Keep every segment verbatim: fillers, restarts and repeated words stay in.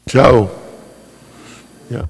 Tau. Ia.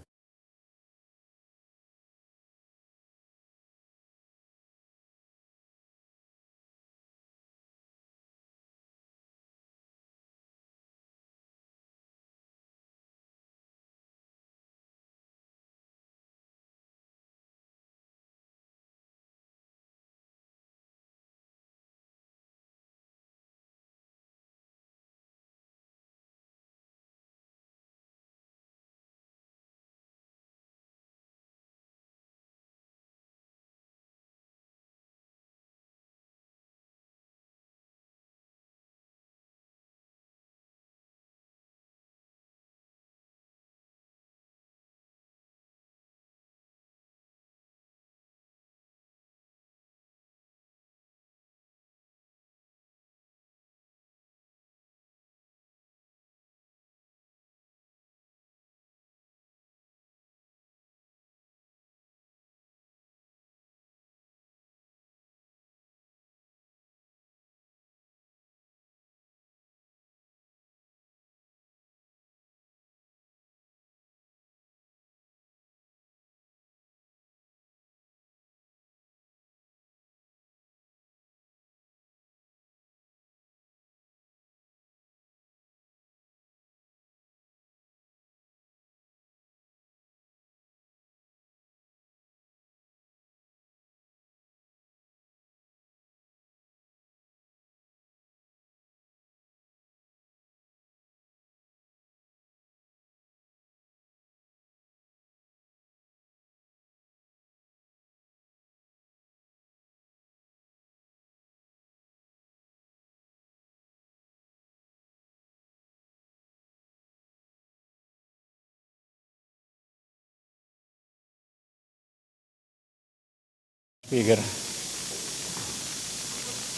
Speaker,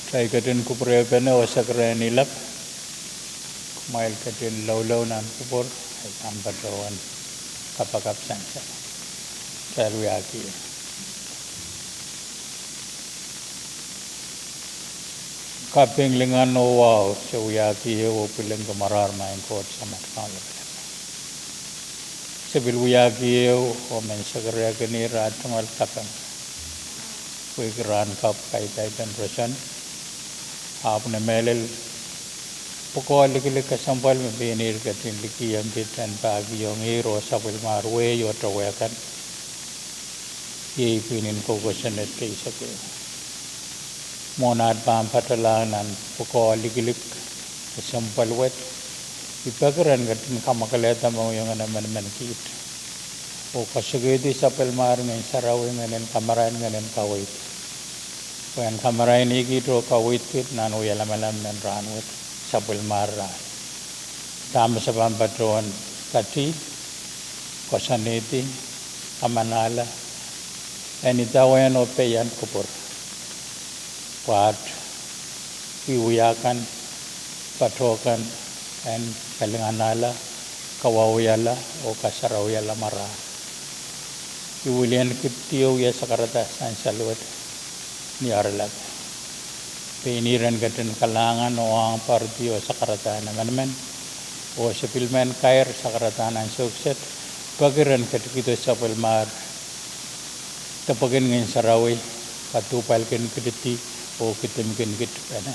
kitail ketin kupwurpene oh sakarada ni lap, kumwail ketin loulou nan kupwur, ahi pahn patohwan kapakap sansal. Kitail wiahki. Kaping, lingan oh wahu se wiahki ehu oh pwiling, kamarahr maing Koht Samat Kauno. Se pil wiahki ehu oh men sakarada kin ira tungoal kaping. Pwehki rahn kapw kaidehden roson, ahpw ni mehlel pwukoa likilik kesempwal me pein ihr ketin likihong kitail en pahkihong ihr oh sapwellimar wehi oh towehkan. Iei pwihn en kosonned kei seke. Mwohn aht pahn patohlahng nan pwukoa likilik kesempwal wet, I peki ren ketin kamwakelehda mohngiong en emenemen kiht oh koasokohdi sapwellimar Ngehn Sarawi Ngehn en kamarain, Ngehn en kaweid, pwe en kamarain kiht oh kaweid kiht nan wia lamalam en rahn wet, sapwellimar rahn. Dahme se pahn patohwan kati, koasoanehdi, kamanahla, en idawehn oh pehian kupwur, pwe aht wiewia kan, patohwan kan, en kalinganahla, kawawiala oh kasarawiala marahr. I wilian kipdi oh wia sakarada sansal wet ni ahr lap. Pein ihr en ketin kalahngan oh ong poaridi oh sakarada en emenemen, oh se pil men kair sakarada nan ansou kiset, peki ren ketikihdo sapwellimar depwekin Ngehn Sarawi, kaduhpwalkin kitidi oh kidimkin kitpene.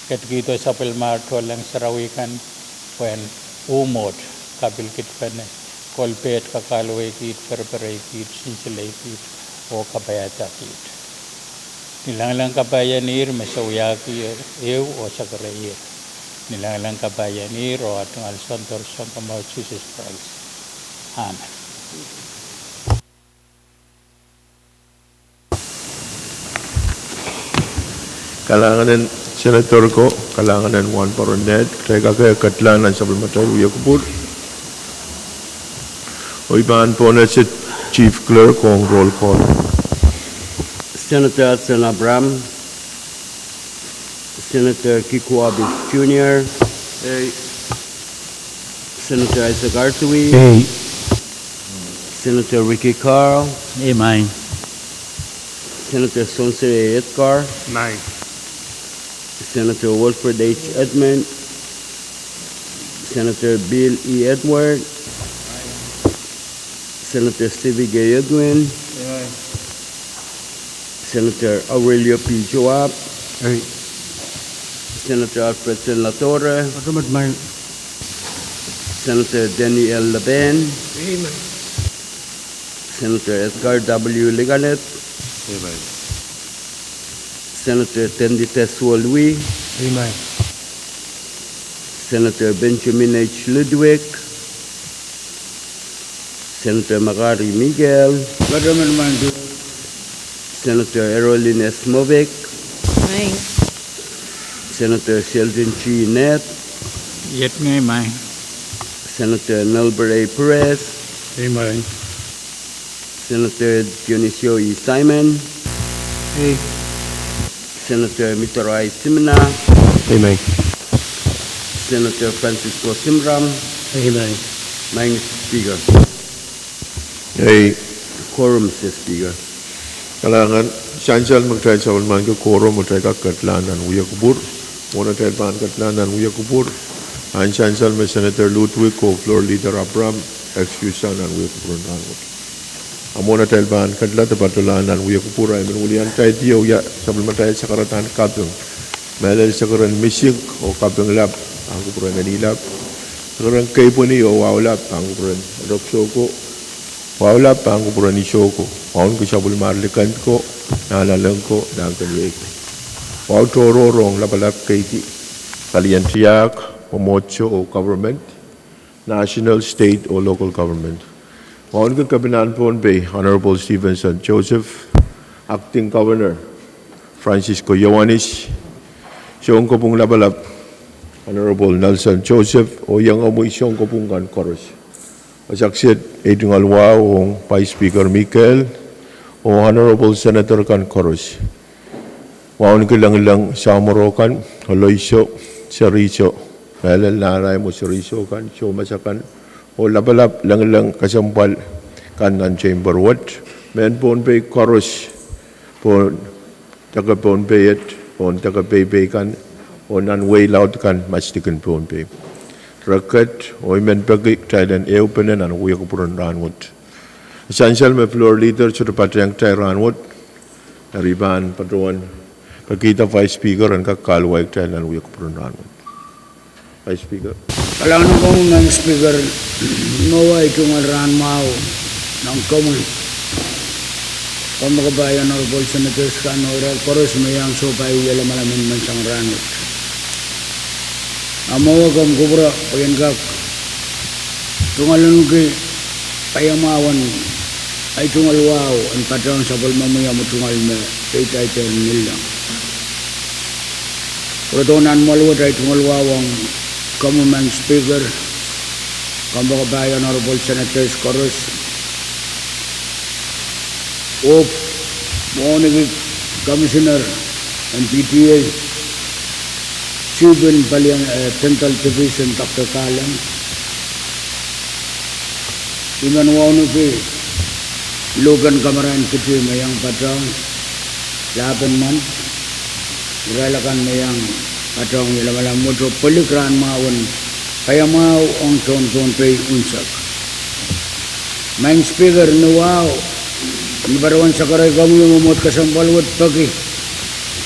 Ketikihdo sapwellimar tohnleng sarawi kan, pwehn uhmwohd kapil kitpene, kolpehd kakahlwei kiht, pereperei kiht, sinsile kiht, oh kapaiada kiht. Ni langaleng kapaien ihr me se wiahki ehu oh sakarada ihr. Ni langaleng kapaien ihr oh aht tungoal Soundoro Sounkomour Sises Krais. Amen. Kalahngan en Senator ko, kalahngan en Wahnpoaron Ned, kitail kak ketlahng nan sapwellimatail wia kupwur. Oh I pahn pwonehdi Chief Clerk ong roll call. Senator Hudson Abraham, Senator Kiko Abis Junior. Ei. Senator Isaac Artui. Ei. Senator Ricky Carl. Ei, maing. Senator Sonsri Edgar. Maing. Senator Wilfred H. Edmund. Senator Bill E. Edward, Senator Stevie K. Edwin, Senator Aurelio P. Joab, Senator Alfredson Ladore, Senator Danny L. Lapen, Senator Edgar W. Liganet, Senator Tendite Suolwi, Senator Benjamin H. Ludwig, Senator Makari Mikael, Senator Erolin S. Mofik, Senator Sheldon G. Ned, Senator Nelbert A. Perez, Senator Dionisio E. Simon, Senator Mitaro I. Simina, Senator Francisco Simram, Maing Speaker. Ei. Quorum, Mister Speaker. Kalahngan, sansal me kitail sapwellimaniki quorum, kitail kak ketlahng nan wia kupwur. Mwohn atail pahn ketlahng nan wia kupwur, ahn sansal me Senator Ludwig oh Floor Leader Abraham excuse sang nan wia kupwur en rahnwet. A mwohn atail pahn ketlahng de patohlahng nan wia kupwur, I men wiliandi wia sapwellimatail sakaradahn kaping. Mehlel sakaradahn misik oh kaping lap, pahn kupwuren eni lap. Sakaradahn keipweni oh wahu lap, pahn kupwuren erekiso ko. Wahu lap, pahn kupwuren iso ko. Wauneki sapwellimar likend ko, nahnalek ko, nahnkeniei ko. Wahu tohrohr ong lapalap, keidi, palien tiahk, mwomwohdiso oh government, national, state oh local government. Wauneki Kepinahn Pohnpei, Honorable Stevenson Joseph, Acting Governor Francisco Ioanis, Sounkopwung Lapalap, Honorable Nelson Joseph, oh iengomwi sounkopwung kan koaros. Eisek siet, ei tungoal wahu ong Vice Speaker Mikael, oh Honorable Senator kan koaros. Wauneki lengileng samworo kan, Oloiso, Seriso, mehlel nahnaim oh seriso kan, soumas akan, oh lapalap lengileng kesempwal kan nan chamber wet, mehn Pohnpei koaros, pohn deke Pohnpei et, pohn deke Pohnpei kan, oh nan wehi laud kan, masdikin Pohnpei. Reket, oh I men peki kitail en ehupene nan wia kupwur en rahnwet. Sansal me Floor Leader sohte patehng kitail rahnwet, eri I pahn patohwan pekihda Vice Speaker en kak kahluwa kitail nan wia kupwur en rahnwet. Vice Speaker. Kalahngan ong komwi, Maing Speaker, mwowe ei tungoal rahn mwahu ong komwi, kompoakepahi Honorable Senators kan oh irail koaros me iang sohpai wia lamalam en menseng rahnwet. A mwowe komw kupwure pwe I en kak tungoal ahneki paiamwahu en ei tungoal wahu en patehng sapwellimomwi omw tungoal me peidaidehr ngilen. Pwurodo nan mwoahl wet ei tungoal wahu ong komwi, Maing Speaker, kompoakepahi Honorable Senators koaros, oh mwohniki Commissioner en P T A, Chief en palien, eh, Dental Division, Doctor Kaleng, I men wauneki luhken kamarain kiti me iang patehng, Lapen Mwan, irail akan me iang patehng wia lamalam wet oh pwilik rahn mwahu en paiamwahu ong tohn Pohnpei unsek. Maing Speaker, ni wahu, ni patohwan sakarei komwi oh mwomwohd kesempwal wet peki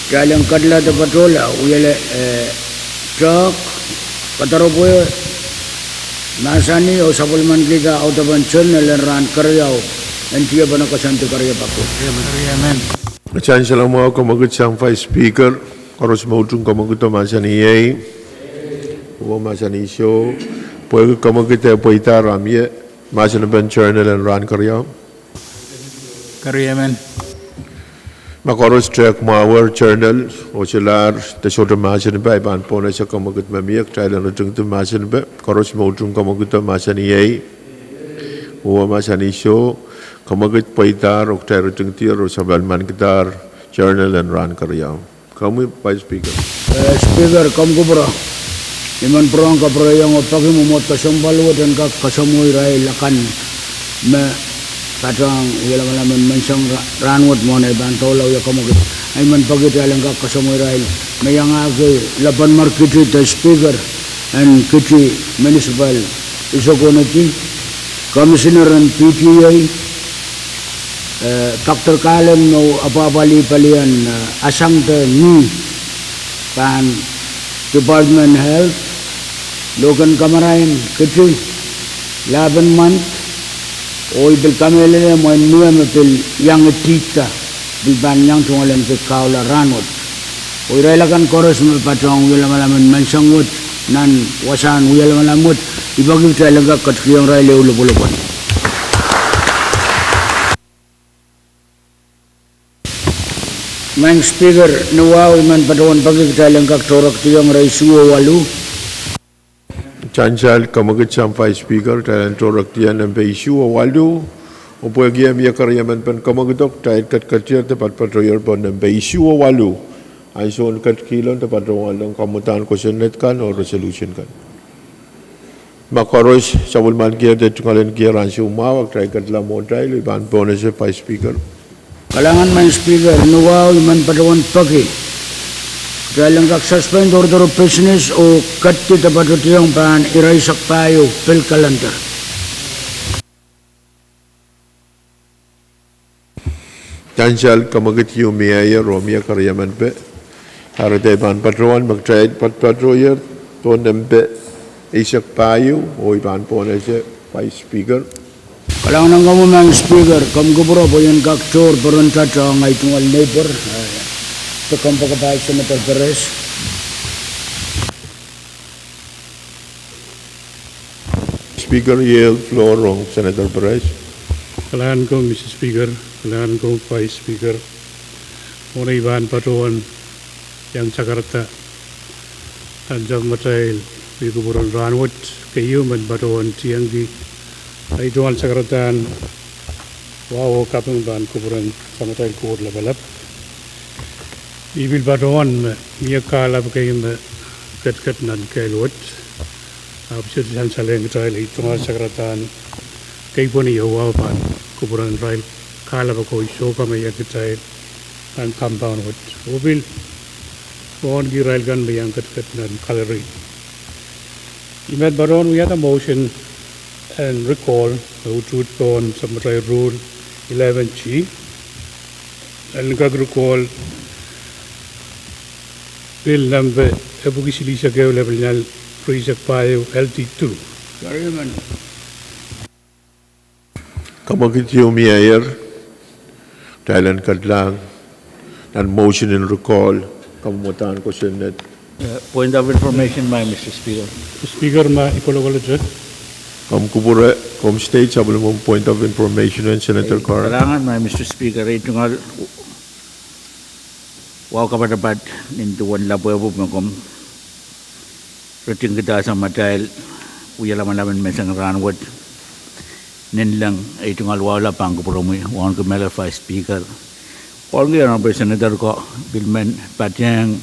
kitail en ketlahng de patohla wiahla, eh, tehk, kadaropwe, mahsanih oh sapwellimanikihda audepen journal en rahn keriau en tiepene koasoandi keriau pako. Sansal mwahu, kamwekid sang Vice Speaker, koaros me utung kamwekido mahsanih ei, oh mahsanih soh, pwehki kamwekid e pweidahr, ahmw ie mahsenepen journal en rahn keriau. Ma koaros tehk mwahuer journal oh solahr de sohte mahsenepe, I pahn pohnese kamwekid me mie kitail en ritingdi mahsenepe. Koaros me utung kamwekido mahsanih ei, oh mahsanih soh, kamwekid pweidahr oh kitail ritingdier oh sapwellimankidahr journal en rahn keriau. Komwi Vice Speaker. Eh, Speaker, komw kupwure. I men pwurehng kapwurehiong oh peki mwomwohd kesempwal wet en kak kasamwo irail akan me patehng wia lamalam en menseng ra-, rahn wet mwohn ei pahn doula wia kamwekid. I men peki kitail en kak kasamwo irail me iangahki Lapen Mwarkiti de Speaker, en Kiti Municipal Isokoneti, Commissioner en P T A, eh, Doctor Kalen me apwahpwalih palien, eh, asang de ni pahn Department Health, Logan Kamarain Kiti, Laban Mant, oh I pil kamehlele mwein mie me pil iang itihda, pil pahn iang tungoalenki kahula rahnwet. Oh irail akan koaros me patohwan wia lamalam en menseng wet nan wasahn wia lamalam wet, I peki kitail en kak ketikihong irail ehu lopwolopwon. Maing Speaker, ni wahu I men patohwan peki kitail en kak tohrektihong ire isuh oh waluh. Sansal, kamwekid sang Vice Speaker, kitail en tohrektihong nempe isuh oh waluh. Oh pwehki mie keriemen pen kamwekid, kitail ketiketier de patopato ier pohn nempe isuh oh waluh. Ansou en ketikihlo de patohwan lel kamwadahn kosonned kan oh resolution kan. Ma koaros sapwellimankier de tungoalenkier ansou mwahu, kitail ketila mwohtail, I pahn pohnese Vice Speaker. Kalahngan Maing Speaker, ni wahu I men patohwan peki kitail en kak suspend order of business oh ketidi de patohdiong pahn iraisek pahieu pil calendar. Sansal, kamwekid ieu mieier oh mie keriemen pwe. Eri kitail pahn patohwan me kitail patopato ier pohn nempe eisek pahieu oh I pahn pohnese Vice Speaker. Kalahngan en komwi Maing Speaker, komw kupwure pwe I en kak tohr peren tatohng ei tungoal neighbor, eh, de kompoakepahi Senator Perez. Speaker, I iei floor rong Senator Perez. Kalahngan en komwi Mister Speaker, kalahngan en komwi Vice Speaker. Mwohn ei pahn patohwan iang sakarada nan sapwmatail kupwuren rahnwet, keieu men patohwan tiengki ei tungoal sakaradahn wahu oh kaping pahn kupwuren samatail Koht Lapalap. I pil patohwan me mie kahlap kei me ketiket nan kehl wet, ahpw I sohte sansalehng kitail ei tungoal sakaradahn keipweni oh wahu pahn kupwuren irail kahlap ako I soukameiek kitail nan compound wet oh pil mwohnki irail kan me iang ketiket nan gallery. I men patohwan wiahda motion en recall me utuht pohn sapwmatail Rule eleven G, en kak recall Bill nempe epwiki silihsek ehu, lepel nan rieisek pahieu, L T two. Kamwekid ieu mieier, kitail en ketlahng nan motion en recall, kamwadahn kosonned. Uh, point of information, my Mister Speaker. Speaker, ma I kolokol ete. Komw kupwure, komw state sapwellimomw point of information en Senator Carr. Kalahngan, my Mister Speaker, ei tungoal wahu kapatapat nin duwen lapwehpwup me komw ritingkihda samatail wia lamalam en menseng rahnwet. Nanleng ei tungoal wahu lap pahn kupwuromwi, wauneki mehlel Vice Speaker, wauneki Honorable Senator ko, pil men patehng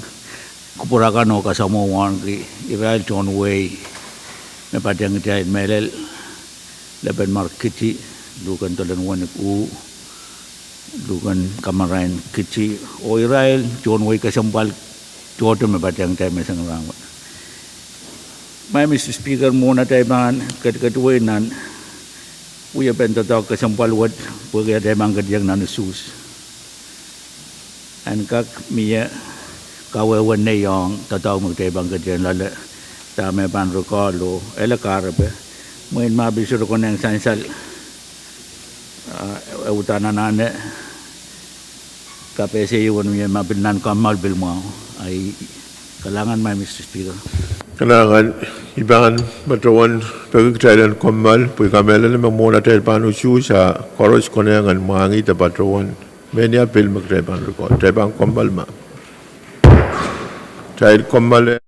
kupwur akan oh kasamwo wauneki irail tohn wehi me patehng kitail mehlel, Lepen Mark Kiti, Luhken Dolen Wenik U, Luhken Kamarain Kiti, oh irail tohn wehi kesempwal tohto me patehng kitail menseng rahnwet. My Mister Speaker, mwohn atail pahn ketiket wehi nan wiepen doadoahk kesempwal wet, pwehki atail pahn ketieng nan usuhs, en kak mie kawehwe nei ong doadoahk me kitail pahn ketieng loale, dahme pahn recall oh ele kahrepe. Mwein ma pil sohte konehng sansal, ah, e uhdahn anahne kapehse ehu en mie ma pil nan kommoal pil mwahu. Ahi, kalahngan, my Mister Speaker. Kalahngan, I pahn patohwan peki kitail en kommoal, pwe I kamehlele me mwohn atail pahn usuhs a koaros konehng en mwahngih de patohwan mehnia pil me kitail pahn recall. Kitail pahn kommoal ma. Kitail kommoal.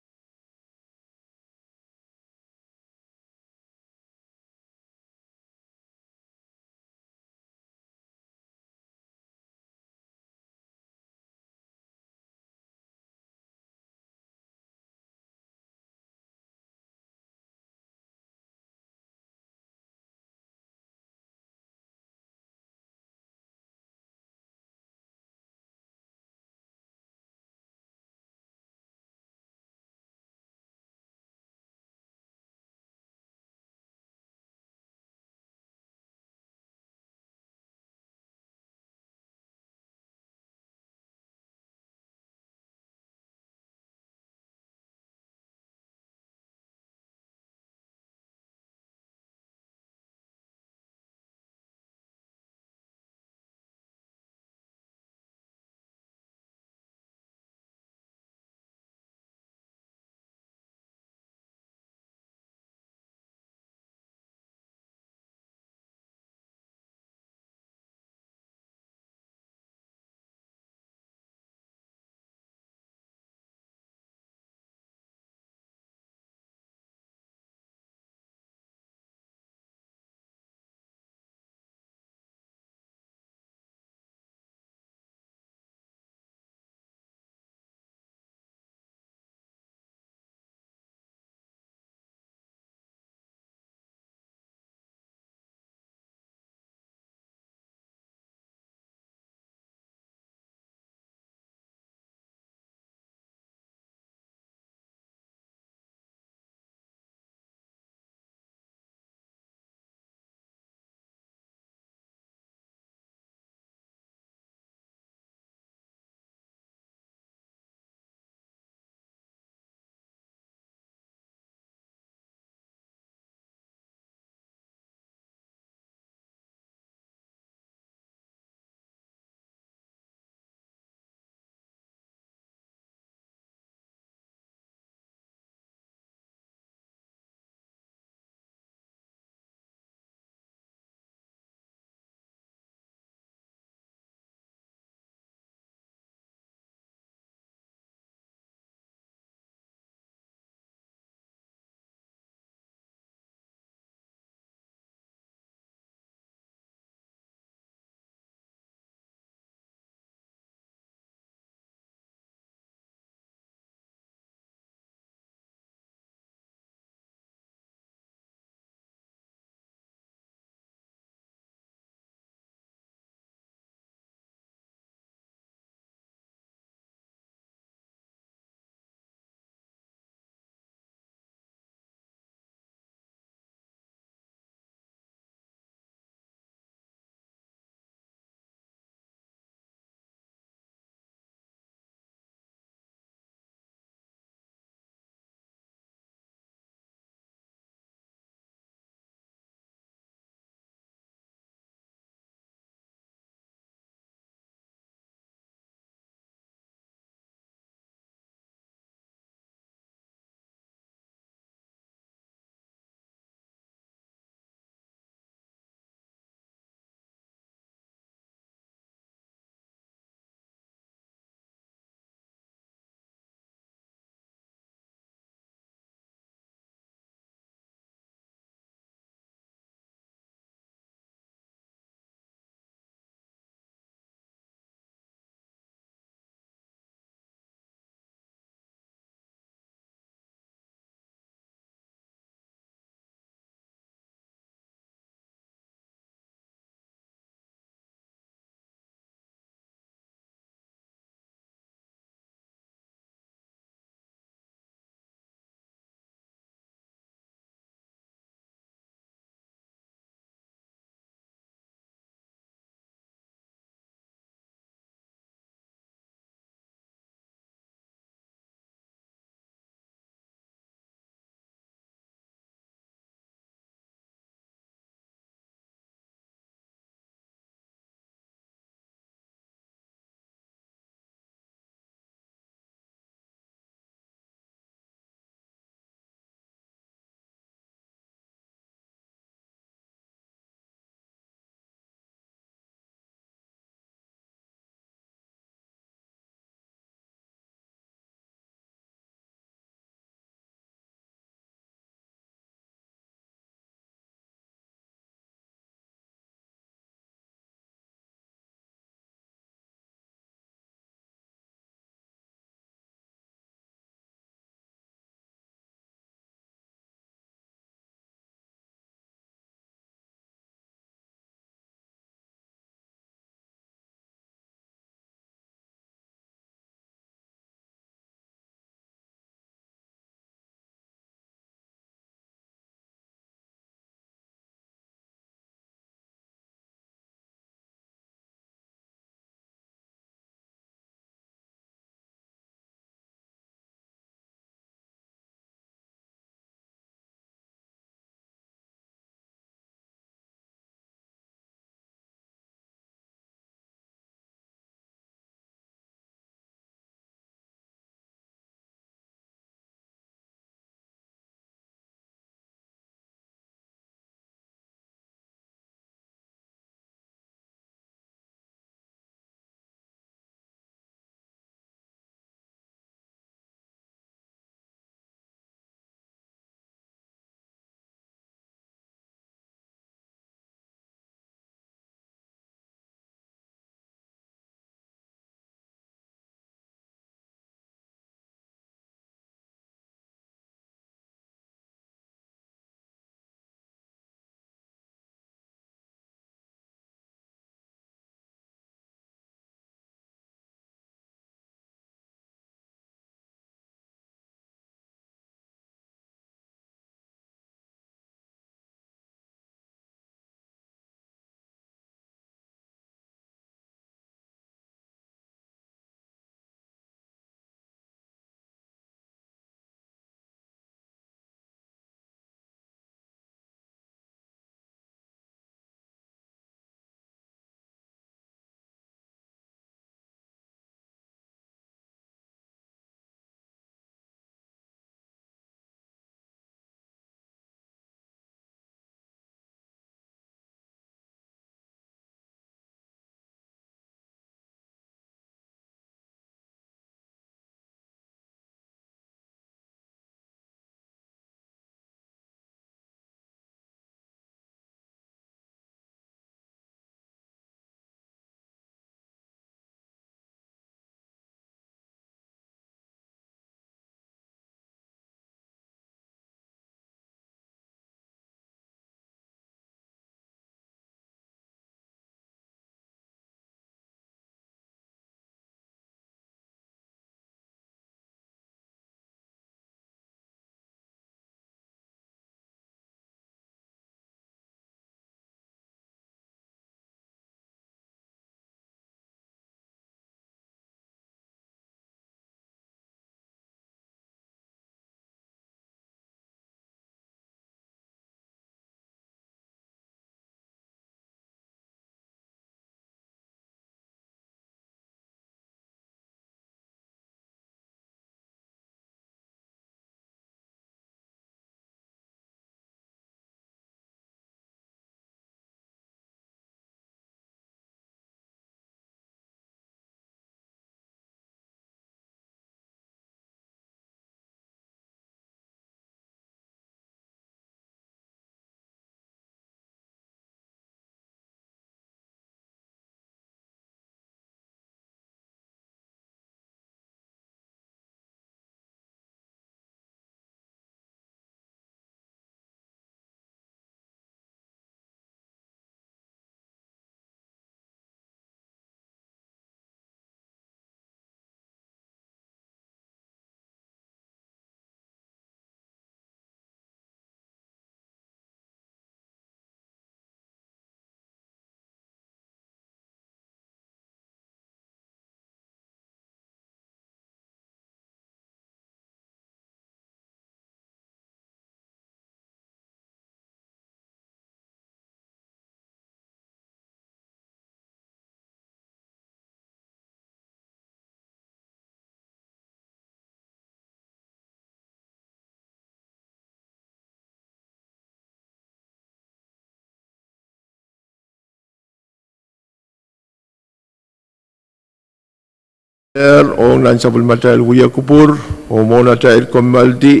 Ong nan sapwellimatail wia kupwur, oh mwohn atail kommoaldi,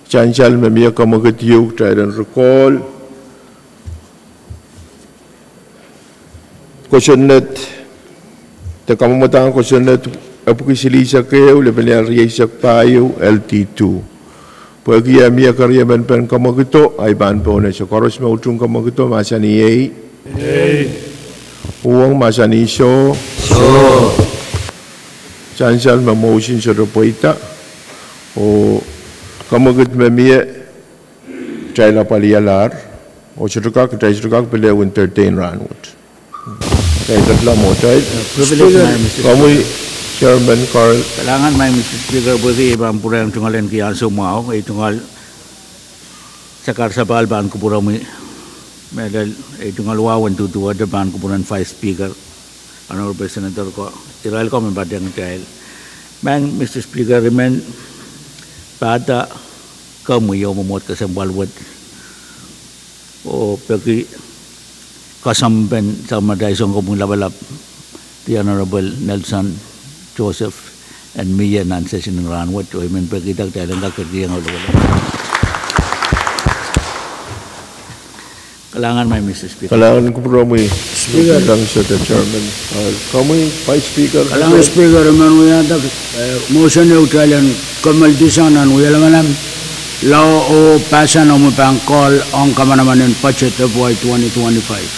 sansal me mie kamwekid ieu kitail en rikol. Kosonned, de kamwomwdahn kosonned epwiki silihsek ehu, lepenial rieisek pahieu, L T two. Pwehki e mie keriemen pen kamwekido, ahi pahn pohnese. Koaros me utung kamwekido, mahsanih ei. Uhwong, mahsanih soh. Sansal me motion sohte pweida, oh kamwekid me mie, kitail apwalialahr, oh sohte kak, kitail sohte kak pil ehu entertain rahnwet. Kitail pil mwo kitail. Komwi, Chairman Carl. Kalahngan, Mister Speaker, pwehki ei pahn pwurehng tungoal en ki ansou mwahu, ei tungoal sakar sapahl pahn kupwuromwi, me lel ei tungoal wahu en duduwehte pahn kupwuren Vice Speaker, Honorable Senator ko, irail ko me patehng kitail. Maing Mister Speaker, I men pahda komwi oh mwomwohd kesempwal wet, oh peki koasoanpen sapwellimatail Sounkomour Lapalap, the Honorable Nelson Joseph, en mie nan session en rahnwet, oh I men pekihda kitail en kak kihong lawehla. Kalahngan, Mister Speaker. Kalahngan kupwuromwi, Speaker. Kalahngan, Mister Chairman. Komwi, Vice Speaker. Kalahngan, Speaker, I men wiahda, eh, motion ehu kitail en kommoaldisang nan wia lamalam, lao oh pahsan omwi pahn call ong kamanaman en budget F Y twenty twenty-five.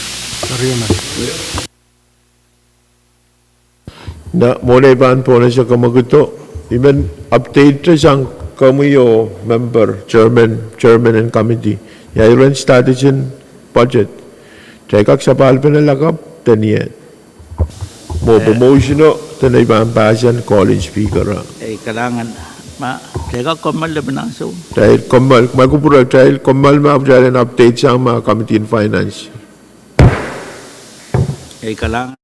Nan mwohn ei pahn pohnese kamwekido, I men update sang komwi oh member, Chairman, Chairman en committee, ia iren strategy en budget. Kitail kak sapahlpene lakapw de ni eh mwo pwe motion o de ni ei pahn pahsan call en Speaker. Ei kalahngan, ma kitail kak kommoal lepin ansou. Kitail kommoal, ma kupwure kitail kommoal ma kitail en update sang ma Committee en Finance. Ei kalahngan.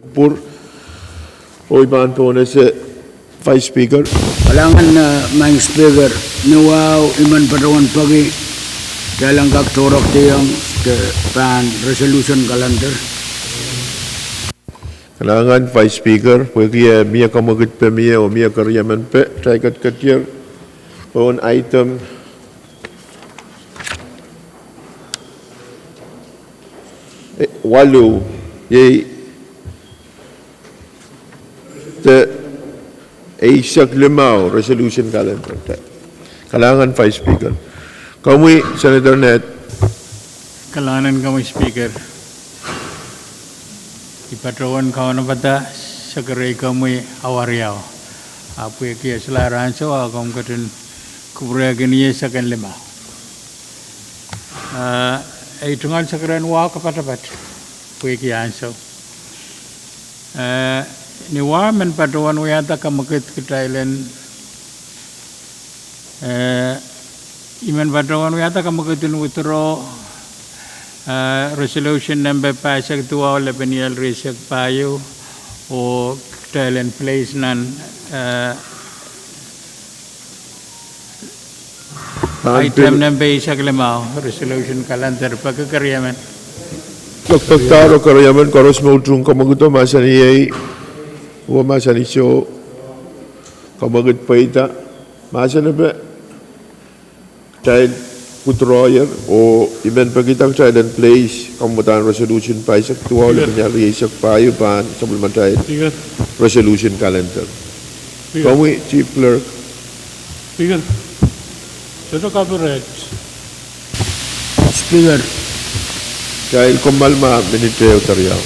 Pwur, oh I pahn pohnese Vice Speaker. Kalahngan, eh, Madam Speaker, ni wahu I men patohwan peki kitail en kak tohrohr diong de pahn resolution calendar. Kalahngan Vice Speaker, pwehki eh mie kamwekid pe mie oh mie keriemen pe, kitail ketiket pohn item, eh, waluh, iei de eisek limau, resolution calendar. Kalahngan Vice Speaker. Komwi Senator Ned. Kalahngan komwi Speaker. I patohwan kaunopada sekerei komwi awariau. Ahpw pwehki e solahr ansou, a komw ketin kupwurehki ni eisek en limau. Ah, ei tungoal sekerehn wahu kapatapat pwehki ansou. Eh, ni wahu I men patohwan wiahda kamwekid kitail en, eh, I men patohwan wiahda kamwekid en withdraw, eh, resolution nempe pahisek duwau, lepin ial rieisek pahieu, oh kitail en place nan, eh, item nempe eisek limau, resolution calendar, peki keriemen. Pekpekdahr oh keriemen, koaros me utung kamwekido mahsanih iei, oh mahsanih soh, kamwekid pweida, mahsanih pwe kitail withdrawyer, oh I men pekihda kitail en place, komw udahn resolution pahisek duwau, lepin ial rieisek pahieu pahn sapwellimatail resolution calendar. Komwi Chief Clerk. Speaker, sohte copyright. Speaker. Kitail kommoal ma minit ehu de riau.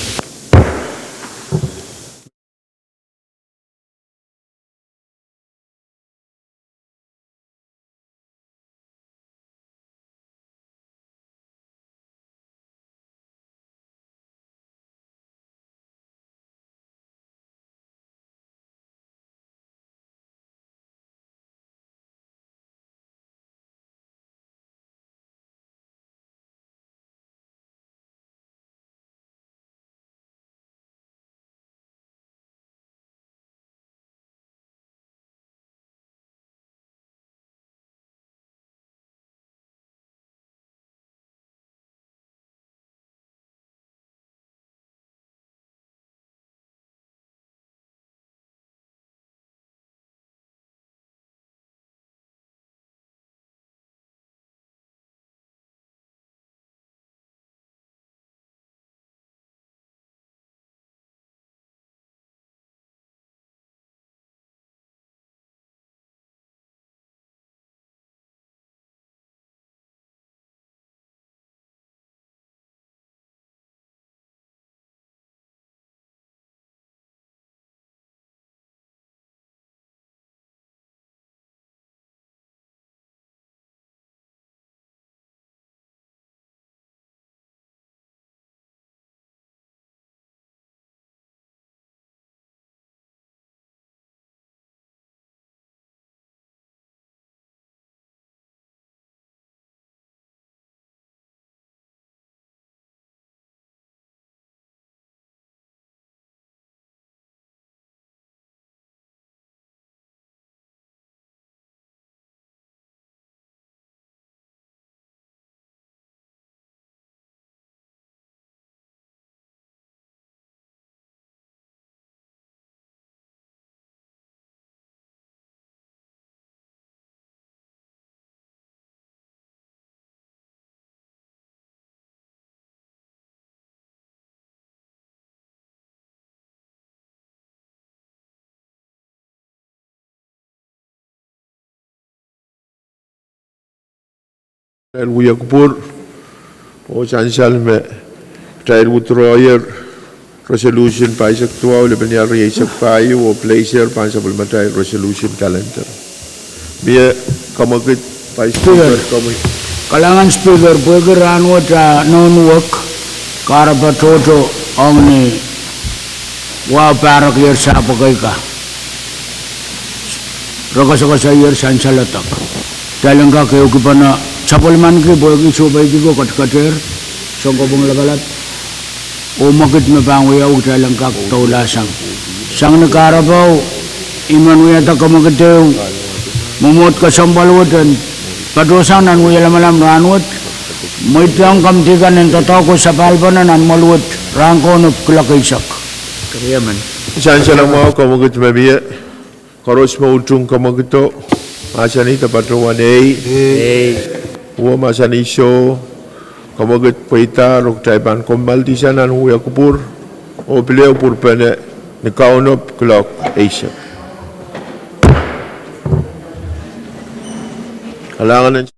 Kitail wia kupwur oh sansal me kitail withdrawyer resolution pahisek duwau, lepin ial rieisek pahieu oh placer pahn sapwellimatail resolution calendar. Mie kamwekid Vice Speaker, komwi. Kalahngan Speaker, pwehki rahnwet ah nohn wek kahrepe tohto ong ni wahu pahrek ier sahpw kei ka, re koasokoasoier sansaledek. Kitail en kak ehukipene sapwellimanki pwehki sohpeidi ko ketiketehr, soangkohp en lapalap. oh mwekid me pahn wiawi kitail en kak doulahsang. Sang ni kahrepe, I men wiahda kamwekid ehu, mwomwohd kesempwal wet en patohsang nan wia lamalam rahnwet. Mweidohng komidi kan en doadoahk oh sapahl pene nan mwoahl wet rahn kaunop kuloak eisek. Sansal mwahu kamwekid me mie. Koaros me utung kamwekido, mahsanih de patohwan ei. Uwe mahsanih soh, kamwekid pweidahr oh kitail pahn kommoaldihsang nan wia kupwur oh pil ehu pwurpene ni kaunop kuloak eisek. Kalahngan en